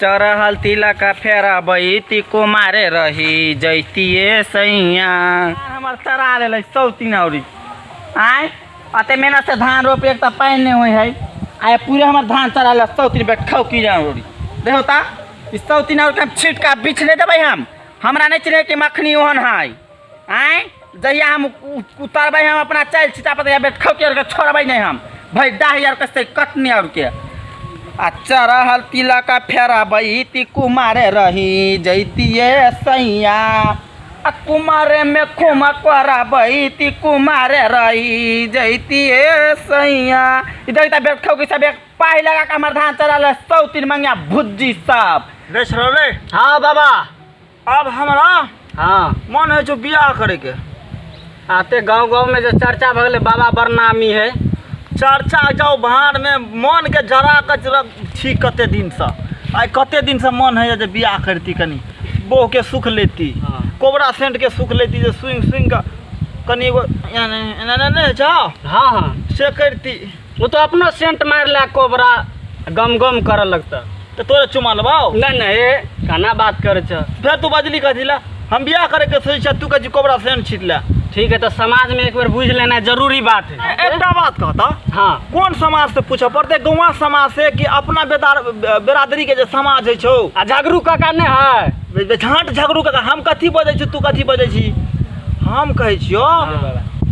चढ़ल तिलक फेरबै ती कुमारे रही जैतिए सैया। हमर चरा लेलै सौ तीन औरी आँय, अते मेहनत से धान रोपे एक तऽ पानि नहि होइ है, आइ पूरे हमर धान चरा ले सौ तीन बेर खौ की औरी। देखो ता ई सौ तीन और के हम छीट के बिछ नहि देबै। हम हमरा नहि चिन्है कि मखनी ओहन है। आँय, जहिया हम उतारबै हम अपना चालि छिटा पर, तहिया बेर खौ के छोड़बै नहि हम भाई डाही आर के कटनी और के। आ चढ़ल तिलक फेरबै ती कुमारे रही जैतिए सैया, आ कुमारे में खुमा करबै ती कुमारे रही जैतिए सैया। इधर इधर बेर खौ के सब एक पाही लगा के हमर धान चढ़ल है, सौ तीन मंगिया भुज्जी सब। रे छोड़ो रे। हाँ बाबा। अब हमरा हाँ मन है जो बियाह करे के। आते गांव गांव में जो चर्चा भऽ गेलै बाबा बरनामी है। चर्चा जाओ भाड़ में, मन के जरा के जरा छी कते दिन से, आइ कते दिन से मन है जे बियाह करती, कनी बहू के सुख लेती, हाँ। कोबरा सेंट के सुख लेती, जे सुनि सुनि के कनी एगो एना एना एना नहि होइ छौ? हाँ हाँ। से करती। ओ तो अपनो सेंट मारि ले कोबरा गम गम करऽ लगता। तऽ तोरे चुमा लेबौ? नहीं नहीं, ए केना बात करै छ? फेर तू बजली कथी ला? हम बियाह करे के सोचै छियै, तू कहै छी कोबरा सेंट छीट ले। ठीक है, तो समाज में एक बेर बुझ लेना जरूरी बात है। एकटा बात कहता। हाँ। कोन समाज से पूछऽ पड़तै? गौवा समाज से कि अपना बेरादरी के जे समाज होइ छौ? आ झगड़ू काका नहि है? झाँट झगड़ू काका। हम कथी बजै छी, तू कथी बजै छी? हम कहै छियौ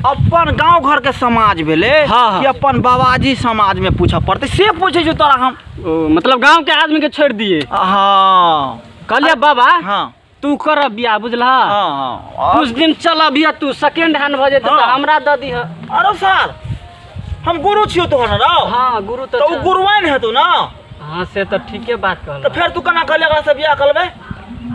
अपन गाँव घर के समाज भेलै हाँ, हाँ। कि अपन बाबाजी समाज में पूछऽ पड़तै, से पूछै छियौ तोरा हम। ओ, मतलब गाँव के आदमी के छोड़ दिए? हाँ। कहलिए बाबा, हाँ। तू कर बियाह बुझलह? हाँ, हाँ। कुछ दिन चल अभिया, तू सेकेंड हैंड भऽ जेतै तऽ हाँ। हमरा दऽ दिह। अरे सर, हम गुरु छियौ तोहर ने रौ। हाँ गुरु तऽ ओ तऽ गुरुआइन हेतौ ने। हाँ से तऽ ठीके बात कहल। तऽ फेर तू केना कहले एकरा से बियाह करबै?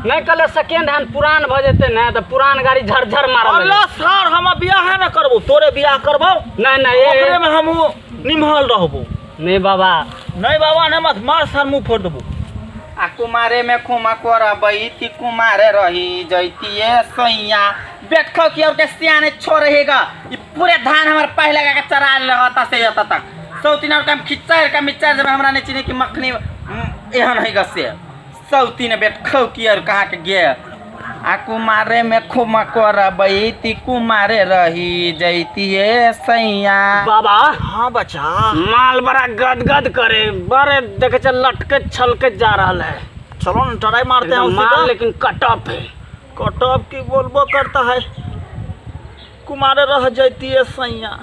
नहि कहले सेकेंड हैंड पुरान भऽ जेतै ने तऽ पुरान गाड़ी झरझर मारऽ लगतै। अल्लाह सर, हम बियाह ने करबौ, तोरे बियाह करबौ। नहि नहि, ए, ओकरे में हम निमहल रहबौ। नहि बाबा। नहीं बाबा नहीं, मत मार सर, मुंह फोड़ देबो। आ कुमारे में खुमा करबै ती कुमारे रही जैतिए सैया। बेटखौ की और के सियाने छोड़ रहेगा, ई पूरे धान हमर पाहि लगा के चरा लगता से एतऽ तक सौ तीन और के हम खिच्चर के मिच्चर जब हमरा नहीं चिन्हे कि मखनी एहन है से सौ तीन बेटखौ की और कहाँ के गे। आ कुमारे में खुमा करबै ती कुमारे रही जैतिए सैया। बाबा। हाँ बच्चा। माल बड़ा गदगद करे, बड़े देखे छ लटके छलके जा रहल है। चलो ना ट्राई मारते हैं एकदम उसी माल का। लेकिन कटअप है। कटअप की बोलबो करता है, कुमारे रह जाती है सैया।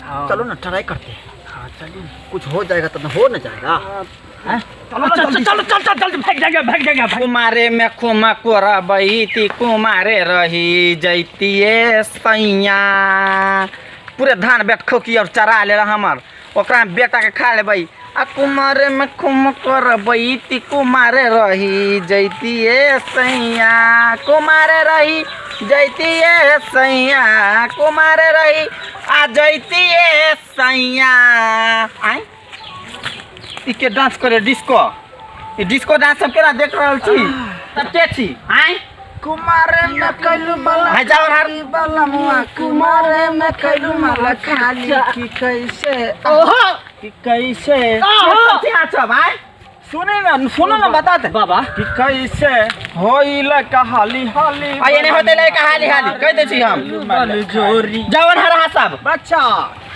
हाँ। चलो ना ट्राई करते हैं। हाँ चलिए, कुछ हो जाएगा तब हो ना जाएगा। हैं? चलो चल चल चल चल चल जल्दी भाग जाएगा, भाग जाएगा, भाग। कुमारे में खुमा करबै ती कुमारे रही जैतिए सैया। पूरे धान बेटखो की और चरा ले हमर, ओकरा बेटा के खा लेबै। आ कुमारे में खुम करबै ती कुमारे रही जैतिए सैया। कुमारे रही जैतिए सैया, कुमारे रही आ जैतिए सैया। आँय ई के डांस करे डिस्को, ई डिस्को डांस हम केना देख रहल छी? तब के छी? आँय कुमारे में कैलू बला हाय जाओ हर बला मुआ, कुमारे में कैलू माला खाली की कैसे, ओहो की कैसे। ओहो अच्छा भाई सुने ना, सुनो ना, बता दे बाबा कि कैसे होइल कहाली हाली। आ एने होते ले कहाली हाली कह दे छी हम। जोरी जावन हर हा सब। बच्चा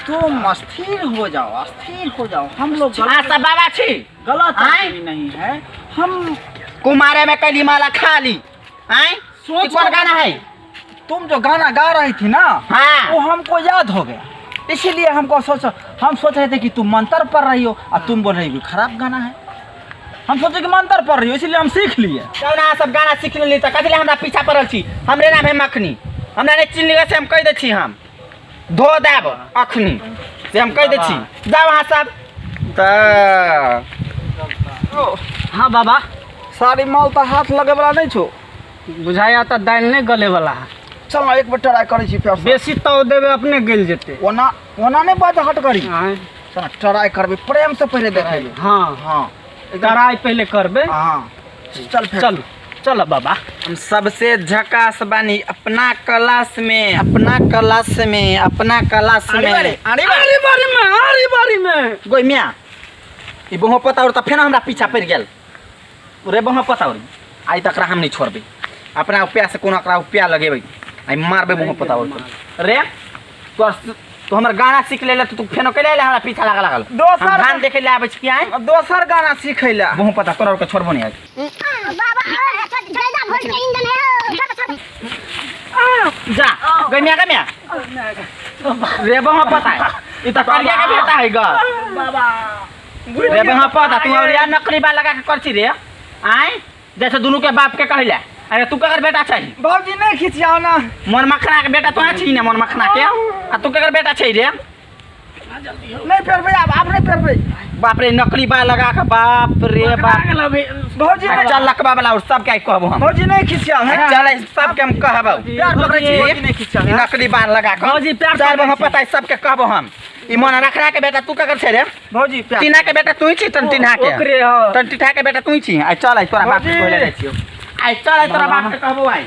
तुम अस्थिर हो जाओ, अस्थिर हो जाओ। हम लोग आ सब बाबा छी, गलत आँय? आदमी नहीं है हम। कुमारे में कैली माला खाली। आँय सोच ई कौन गाना है? तुम जो गाना गा रही थी ना, हाँ। वो हमको याद हो गया, इसीलिए हमको सोच, हम सोच रहे थे कि तुम मंत्र पढ़ रही हो और तुम बोल रही हो कि खराब गाना है। हम सोचे कि मंत्र पढ़ रही हो, इसीलिए हम सीख लिए। जब अहाँ सब गाना सीख लेली तऽ कथी लए हमरा पीछा पड़ल छी? हमरे नाम है मखनी, हमरा नहि चिन्हली से हम कहि दै छी, हम धो देब अखनी से हम कहि दै छी। जाउ अहाँ सब तऽ। हाँ बाबा। सारी माल तऽ हाथ लगे वाला नहीं छो। बुझाया तऽ दालि नहि गले वाला है। चल ना एक बेर ट्राई करै छी फेर से। बेसी ताव देबै अपने गलि जेतै। ओना ओना नहीं बात हट करी। आँय। चल ना ट्राई करबै, प्रेम से पहले देखेबै। हाँ। हाँ। ट्राई पहले करबै। हाँ। चल फेर। चलू चल बाबा। हम सबसे झकास बानी अपना क्लास में, अपना क्लास में, अपना क्लास में। अरे बारे, अरे बारे। अरे बारे में, अरे बारे में। गोई मियाँ, ई बहु पता और त फेर हमरा पीछा पड़ गेल। रे बहा पता हो आई तकरा हम नहीं छोड़बे अपना रुपया से कोनो एकरा रुपया लगेबै आई मारबे मुँह पता हो रे तोर तू हमर गाना सीख लेले तो तू फेनो के ले हमरा पीछा लागल लागल दोसर हम धान देखे ले आबै छी कि आइ दोसर गाना सीखै ला मुँह पता तोरा के छोड़बो नहीं आज बाबा ज्यादा वोल्ट के ईंधन है। जा गमिया गमिया रे बहा पता है ई त करिया के बेटा है ग बाबा रे बहा पता तू और यार नकली बाल लगा के करছি रे आय जैसे दुनू के बाप के कहिला अरे तू ककर बेटा छै भौजी नहीं खिचियाओ ना मन मखना के बेटा तो छी ने मन मखना के आ तू ककर बेटा छै रे नहीं पेरबै आब आब नहीं पेरबै बाप रे नकली बाल लगा के बाप रे बाप भौजी आ चल लकबा वाला और सबके आई कहबो हम भौजी नहीं खिचियाओ आ है चल आई सबके हम कहबो प्यार पकड़ै छी भौजी नहीं खिचियाओ ई नकली बाल लगा के भौजी, प्यार चल पकड़ै हम छी। पता है सबके कहबो हम ई मन रखरा के बेटा तू ककर छै रे भौजी प्यार टीना के बेटा तू ही छी तन टीना के ओकरे ह तन टीना के बेटा तू ही छी आई चल आई तोरा बाप के भौजी। कहले जाइ छियो आई चल आई तोरा बाप के कहबो आई।